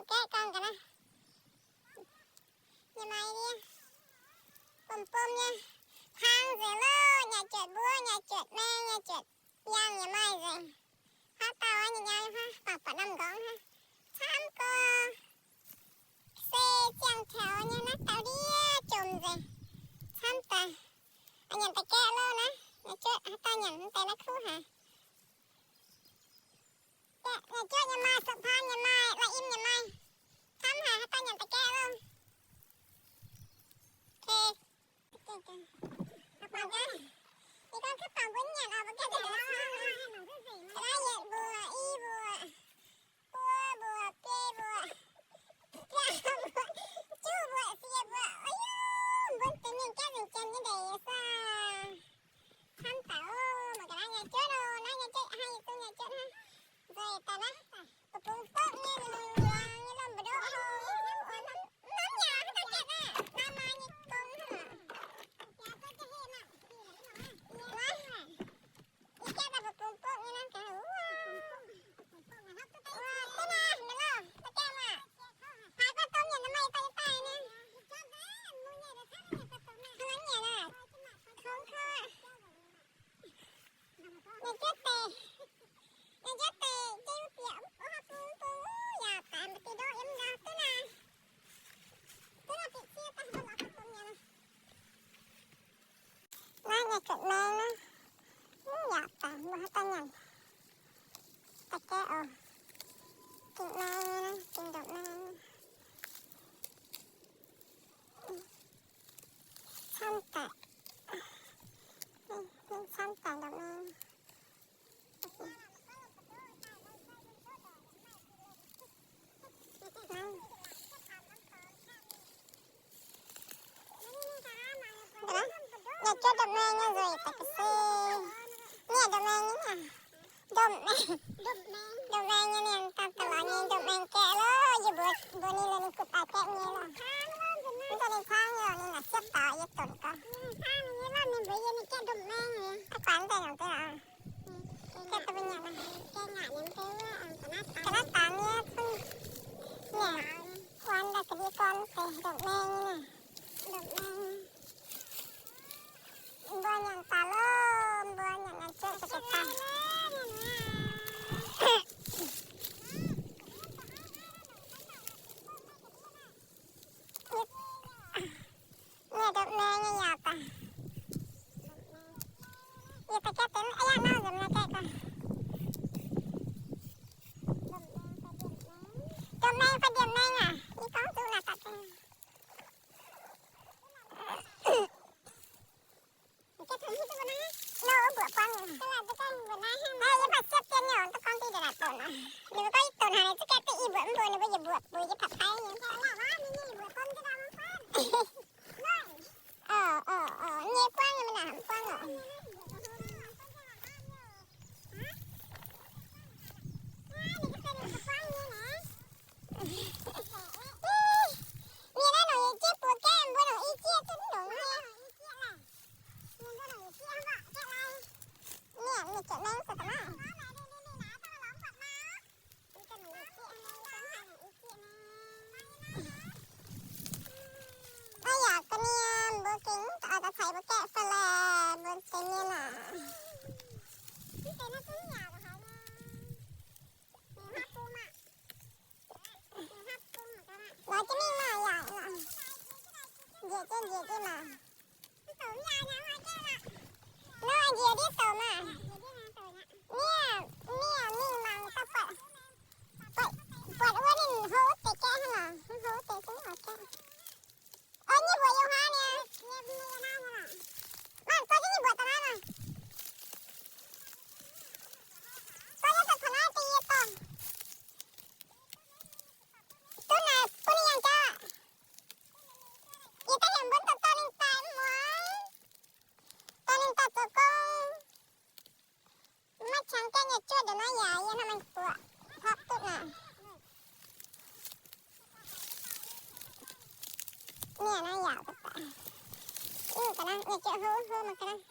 gaeqv gorngv ga'naaiv. Yie maaih ndie bom bom nyei, hlang nzengc loh, nyaah juotc mbuov, nyaah juotc maeng, nyaah juotc yangh yaac maaih nzengc. Haaix dauh nyei nyaanh hnangv, mangc buatc norm nqorngv hnangv, camv gorx. Se ziangh taux nyei naaiv dauh ndiev jomc nzengc, camv daaih. Nyanc daaih gaeqv loh naaiv, nyanc juotv haaix dauh nyanc mv deix naaiv kuv haic. Nyanc juotv nyei maaih, sopv hnaan nyei maaih, lai-im nyei maaih. Camv haic, haaix dauh nyanc daaih gaeqv loh. Yie gorngv kuv bangc mbuo nyanc oc, mbuo gaeqv daaih camv. Ga'naaiv yietc mbuoqc, i mbuoqc, buo mbuoqc, biei mbuoqc, biaa mbuoqc, juqv mbuoqc, sie mbuoqc. Ov, mbuo deix mienh gaeqv nzengc janx nyei ndeic se camv daaih oc. Mangc ga'naaiv nyanc juotv oc, naaiv nyanc juotv hnangv, yietc zungv nyanc juotv hnangv. Nzueic daaih naaiv, bungx bungx bokv nyei, lungh luangx nyei, lomh mbu'ndongv hlo. Norm nyanc haaix dauh gaeqv naaiv, naaiv maaih nyei gong hnangv. Ih gaeqv daaih bungx bungx bokv nyei naaiv gaax. Wuov, duqv naaiv, mienh lauh, daaih gaeqv maah. Haaix dauh domh nyanc daaih maaih daaih daaih nyei. Hnangv naaiv nyanc aqv. Kouv kouv aqv. Nyanc jienv deix, nyanc jienv deix, jienv bieqc mv bung mv bung, yaac daaih maaih diuh ndoqv yiem nqaang duqv naaiv. Duqv naaiv bieqc ziev daaih mbuo lorz gauh domh nyanc. Naaiv nyei ga'maeng naaiv, mv yaac daaih mbuo haaix dauh nyanc. Daaih gaeqv oc. Gengh maeng nyei naaiv, gengh ndopv-maeng nyei. Camv daic. Mingh camv daic ndopv-maeng. Naaiv, nyanc juotv ndopv-maeng nyei nzueic daaih ga'sie. Mienh ndopv-maeng nyei naaic. Ndopv-maeng, ndopv-maeng nyei mienh daaih daaih lorz nyei ndopv-maeng gaeqv loh. Yie mbuox mbuox ninh, ninh kuv daaih gaeqv nyei loh. Mv daaih ninh caangv nyei, ninh naaic siepv daaih yie donx gorngv. Daaih guaax daaih nyungc deix aqv. Ga'naaiv daanz nyei, mienh guaax daaih ga'ndiev gorn deix ndopv-maeng nyei. Mbuo nyanc daaih loh, mbuo nyanc nyanc juotv daaih daaih. Nyei ndopv-maeng nyei yaac daaih. Yie daaih gaeqv deix, aa yaac nor nzemx naaiv gaeqv gaax. Ndopv-maeng fai ndopv-maeng aac? Yie gorngv duqv naaic daaih gaeqv. Nor wuov mbuoqc buang. Naaiv yie mv baac siepv dien nyei oc, duqv gorngv diqv ndongc naaic donx aqv. Ninh mbuo gorngv yie donx haaix, ninh zungv gaeqv duqv i mbuoqc mv mbuoqc, ninh mbuo yietc mbuoqc paaiv nyei. Nyei buangv nyei, maiv nangc buangv oc. Mienh naaiv nongc yietc jieqv buoz gaeqv, mbuo nongc i jieqv duqv ndongc nyei. Mienh, mienh juoqc maeng se ga'naaiv. Naaiv yaac ga'mienh mbuo gengh mv daux daux caux mbuo gaeqv fai laeh, mbuo deix mienh aac. Lorz jienv mingh maah, yaac njiec jienv njiec jienv maah. Nor njiec ndiev douc maah. Mienh, mienh mingh mangc daaih buatc, buatc, buatc wuov ninh hlo wuov deix gaeqv hnangv nor, hlo wuov deix zungv oix gaeqv. Ov, nyei mbuoqc yiem haaix niaa? Maah, zorqv jienv nyei mbuoqc daaih naaiv maah. Zorqv jienv daaih taux naaiv deix yie dorh. Duqv naaic bun ninh yangh jauv aqv. Yie daaih heuc mbuo dorh dorh ninh daaih mv muangx. Dorh ninh daaih zoux gong. Maiv qangx gaengh nyei juov ndongc naaiv yaac yie hnamv maiv buoqc hopv duqv naaic. Mienh naaiv yaac daaih. Ih ga'naaiv nyei juov hlo hlo mangc ga'naaiv.